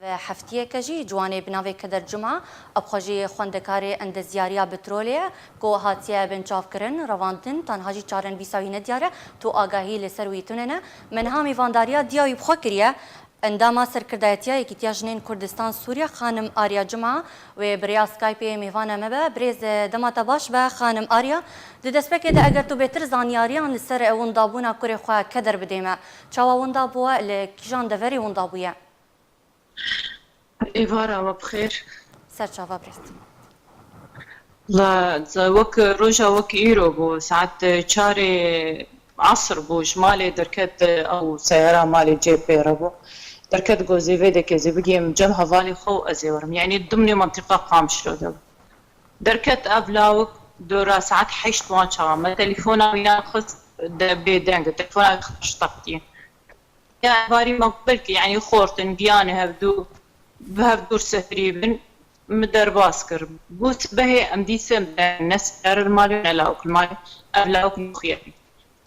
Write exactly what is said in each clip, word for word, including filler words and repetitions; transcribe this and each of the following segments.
Bi heftiyeke jî ciwanê bi navê Keder Cuma, ev xwe jî xwendekarê endezyariya petrolê ye ku hatiye binçavkirin, revandin, tanha jî çarenvîsa wî nediyar e, tu agahî li ser wî tune ne. Me niha mêvandariya diya wî bi xwe kiriye. Endama Serkirdayetiya Yekîtiya Jinên Kurdistan Sûriye, xanim Arya Cuma, wê bi rêya Skypeê mêvana me be. Birêz, dema te baş be, xanim Arya. Di destpêkê de eger tu bêtir zanyariyan li ser windabûna kurê xwe Keder bidê me. Çawa winda bûye, li kîjan deverê winda bûye? Êvara we bi xêr. Ser çava birêz. La, wek roja wek îro bû, saet çarê esr bû, ji malê derket, ew seyara malê cê pê re bû. Derket, got, zê vê deke zê bigihêm cem hevalê xwe û ez ê werim. Yanî dimnê mentiqa Qamişlo de bû. Derket ev lawik dora saet heşt wan çawa me telefona wî nexist, de bê deng, telefona wî xist ji textiyê. Ya evarî me belkî, yanî xortin, giyane hevdû, bi hevdûr sefirî bin, min derbas kir. Bû sibehê em dîse ne seyare li malê, ne lawik li malê. Ev lawik nexuya.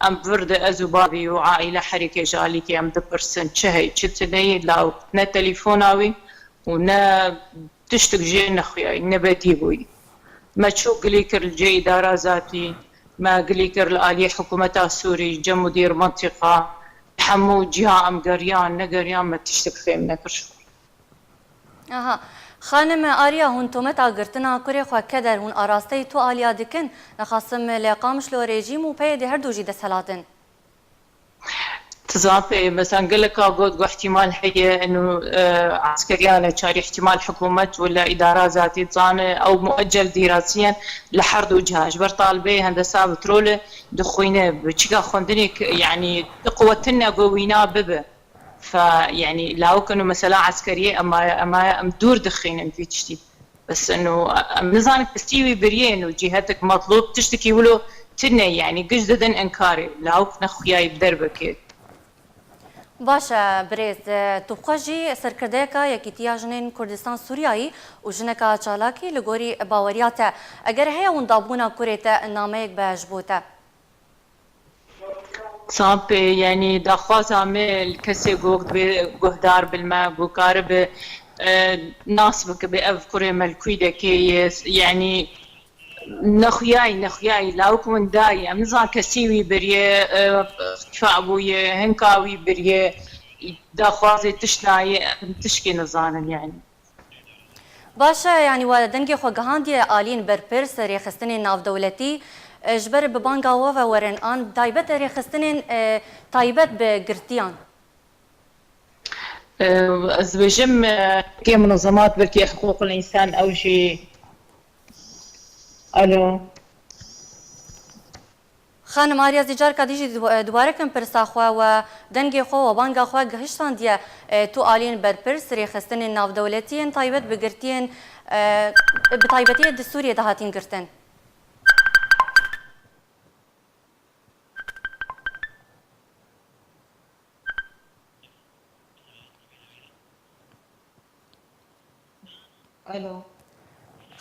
Em vir de ez û bavî û aîle herîkê ji alîkê em dipirsin, çi heye, çi tune ye, lawik ne telefona wî û ne tiştik jê nexuyayî, ne bedî bûyî. Me çû gilî kir li cê îdara zatî, me gilî kir li aliyê hikûmeta Sûrî, cem mudîr mentiqa, hemû ciha em geriyan, negeriyan, me tiştik fêm nekir ji xwe. Aha. Xanim Arya, hûn tometa girtina kurê xwe Keder hûn arasteyî tu aliya dikin, nexasim li Qamişlo rejîm û P Y D her du jî desthilat in. Tizan pê, mesela geleka got ku ihtimal heye inu, e, eskeriyan e, çarî ihtimal hikûmet wila îdara zatî dizane ew mueccel dîrasiyen li her du ciha. Ji ber talibê hendesa petrolê dixwîne, bi çika xwendinê ki, yanî di quwetin ne ku wîna bibe. Fe, yanî lawik inu mesela eskeriyê ema, ema em dûr dixînin vî tiştî. Bes inu em nizanin kesî wî biriyê inu cîhetek metlûb tiştekî wilo tune, yanî giş didin inkarê. Lawik nexuyayî bi derbekê. Baş e, birêz, tu bi xwe jî serkirdeyeka Yekîtiya Jinên Kurdistan Sûriyayî û jineka çalakî li gorî baweriya te. Eger heye windabûna kurê te nameyek be ji bo te. Sampê, yanî daxwaza me li kesê ku dibê guhdar bi li me, ku karibe, e, nas bikibe ev kurê me li kû dekê ye, yanî nexuyayî, nexuyayî, lawik winda ye. Em nizan kesî wî biriye, e, îxtîfa bûye, hinka wî biriye, daxwazê tişt nayê, em tişkê nizanin yanî. Baş e, yanî we dengê xwe gihandiye aliyên berpirs, rêxistinên navdewletî, e, ji ber bi banga we ve werin, an taybet rêxistinên, e, taybet bi girtiyan? E, ez dibêjim, e, kê munezemat belkî hiqûqil însan ew jî. Alo. Xanim Arya, zê careka dî jî du-, dubare kim pirsa xwe, we dengê xwe, we banga xwe gihiştandiye, e, tu aliyên berpirs, rêxistinên navdewletî yên taybet bi girtiyên, e, bi taybetiyê di Sûriyê de hatin girtin. Alo.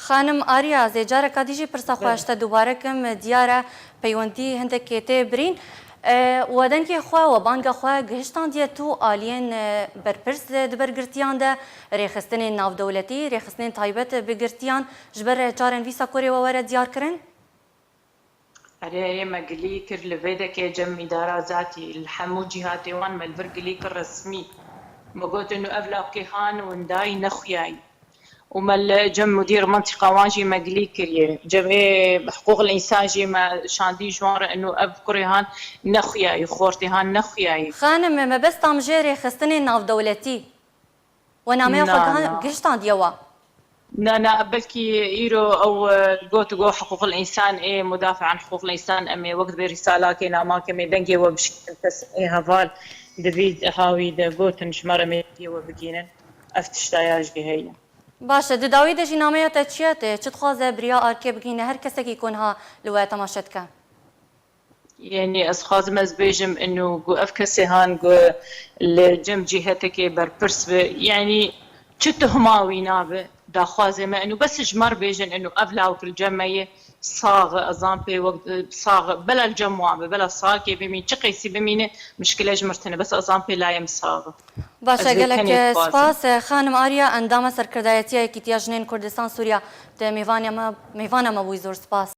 Xanim Arya, zê careka dî jî pirsa xwe Belê. ji te dubare kim, diyar e peywendî hindekê tê birîn. E, we dengê xwe, we banga xwe gihiştandiye tu aliyên, e, berpirs di bergirtiyan de, rêxistinên navdewletî, rêxistinên taybet bi girtiyan ji ber çarenvîsa kurê we were diyarkirin? Erê, erê, me gilî kir li vê dekê cem îdara zatî, li hemû cîhatê wan me li vir gilî kir resmî. Me got, inu ev lawkê han windayî nexuyayî. Û me li cem mudîr mentiqa wan jî me gilî kiriye. Cemê hiqûqil însan jî me şandî ji wan re, inu ev kurê han nexuyayî, xortê han nexuyayî. Xanim, mebesta min jê rêxistinên navdewletî. We nameya xwe Na, gihan-, na. gihiştandiye we? Na, na, belkî îro ew, e, got, got hiqûqil însan ê, mudafean hiqûqil însan em ê, wek dibê rîsalakê, namakê me dengê we bişkînin, kes ê heval di vî hawî de gotin ji me re mêdiyê we bigînin. Ev tişta ya jî heye. Baş e, di dawî de jî nameya te çi ye? Te çi dixwaze biriya arkê bigihîne her kesekî ku niha li we temaşe dike? Yanî ez xwazim ez bêjim inu ku ev kesê han ku li cem cîhetekê berpirs bi, yanî çi tuhma wî nabe, daxwazê me inu bes ji me re bêjin inu ev lawik li cem me ye, sax e, ezan pê wek sax e, bela li cem wan be, bela salkê bimîn, çi qeysî bimîne, mişkile ji me re tune, bes ezan pê layê min sax e. Baş e, gelek spas. Xanim Arya, endama serkirdayetiya Yekîtiya Jinên Kurdistan Sûriya, te mêvanê me, mêvana me bûyî, zor spas.